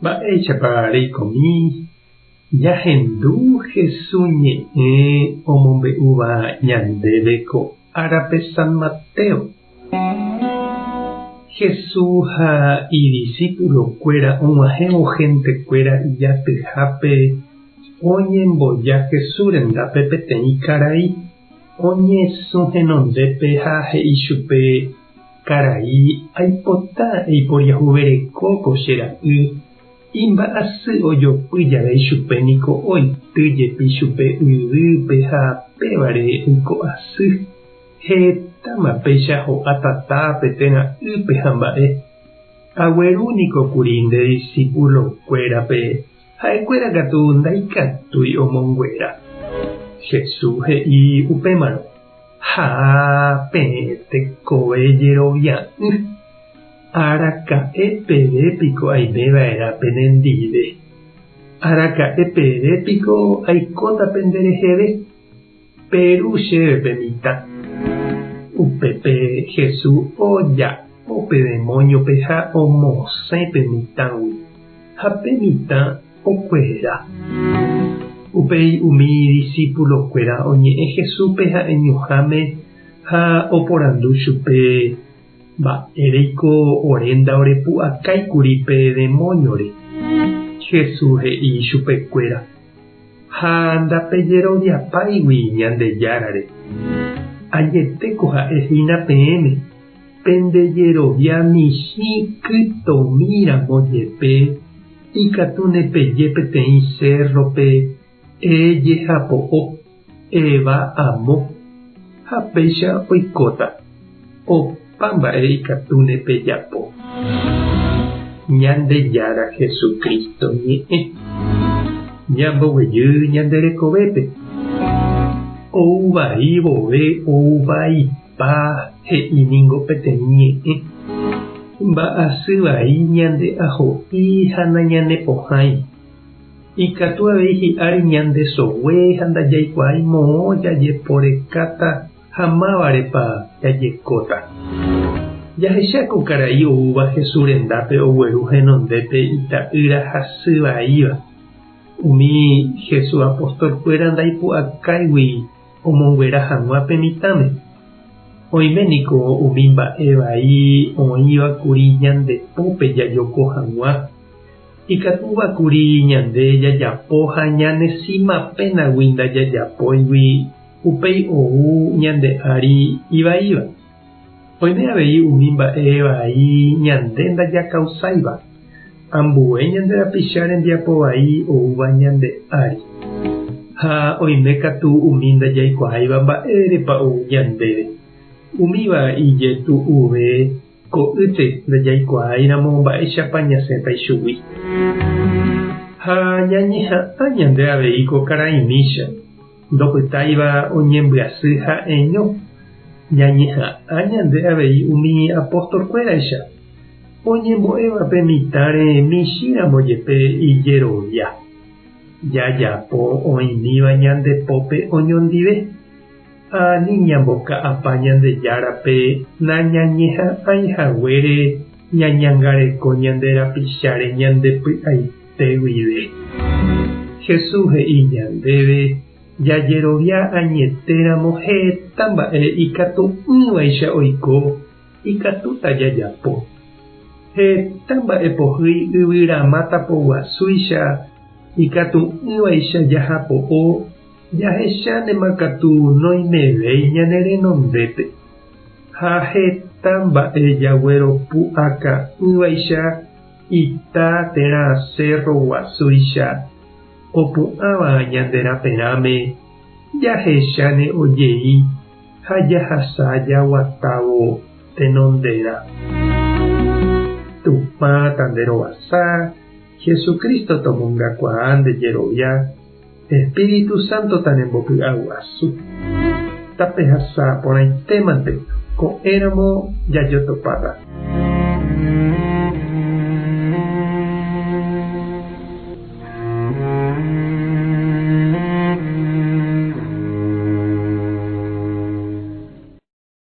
Mba'éichapa reikomi ñahendu Hesu ñe'ẽ omombe'úva ñandéve ko árape San Mateo? Hesu ha idisípulokuéra og̃uahẽvo hentekuéra ijatyhápe oñemboja Hesu rendápe peteĩ karai oñesũ henondépe ha he'i chupe, Karai, aipota eiporiahuvereko ko che ra'y, imba'asy ojopy jave ichupe niko oity jepi chupe yvýpe ha pévare oiko asy. Hetáma péicha ho'a tatápe térã ýpe ha mba'e. Agueru niko kuri nde disípulokuérape, ha'ekuéra katu ndaikatúi omonguera. Jesús he'i upémarõ. Ha peẽ tekove jerovia'ỹ, araka'e peve piko aime va'erã penendive? Araka'e peve piko aikóta pendereheve? Peru chéve pe mitã. Upépe Jesús oja'o pe demóñope ha omosẽ pe mitãgui, ha pe mitã okuera. Upéi umi idisipulokuéra oñe'ẽ Jesúspe ha'eñoháme ha oporandu chupe, Mba'éreiko ore ndaorepu'akái kuri pe demóñore? Jesús he'i chupekuéra, Ha ndapejeroviapáigui Ñandejárare. Añetéko ha'e hína peẽme, pendejerovia michĩ kytomi ramo jepe, Ikatúne peje peteĩ sérrope, Ejehapo'o, eva amo, ha péicha oikóta. Opa mba'e ikatúne pejapo. Ñandejára Jesucristo ñe'ẽ. Ñamboguejy ñande rekovépe. Ou vai vove ou vaipa he'i ningo peteĩ ñe'ẽ. Mba'asy vai ñande aho'i ha nañanepohãi. Ikatu avei hi'ári ñande sogue ha ndajaikuaái moõ jajeporekáta ha mávarepa jajekóta. Jahecha ko karai oúva Jesús rendápe ogueru henondépe ita'ýra hasy vaíva. Umi Jesús apostolkuéra ndaipu'akáigui omonguera hag̃ua pe mitãme. Oime niko umi mba'e vai oĩva kuri ñande pópe jajoko hag̃ua, ikatúva kuri ñande jajapo ha ñane síma pénagui ndajajapóigui upéi ou ñande ári ivaíva. Oime avei umi mba'e vai ñande ndajakausáiva, ambue ñande rapicha rembiapo vai oúva ñande ári. Ha oime katu umi ndajaikuaáiva mba'érepa ou ñandéve. Umíva ijetu'uve ko'ýte ndajaikuaáiramo mba'éichapa ñasẽta ichugui. Ha ñañeha'ã ñande avei ko karaimícha. Ndopytáiva oñembyasy ha'eño, ñañeha'ã ñande avei umi apóstol-kuéraicha, oñembo'éva pe mitãre michĩramo jepe ijerovia. Jajapo oĩmíva ñande pópe oñondive, ani ñamboka'apa Ñandejárape nañañeha'ãi haguére ñañangareko ñande rapicháre ñande py'aite. Pe guive. Jesús he'i ñandéve jajerovia añetéramo heta mba'e ikatu'ỹvaicha oiko ikatúta jajapo. Heta mba'e pohýi yvyramáta poguasúicha ikatu'ỹvaicha jahapo'o jahechánema katu noimevéi ñane renondépe. Ha heta mba'e jagueropu'aka'ỹvaicha Ita térã sérro guasúicha opu'ãva ñande raperãme jahecháne ojei ha jahasa jaguatávo tenonderã. Tupã tanderovasa, Jesucristo tomongakuaa nde jerovia, Espíritu Santo tanembopy'aguasu. Tapehasa porãitémante ko'ẽramo jajotopáta.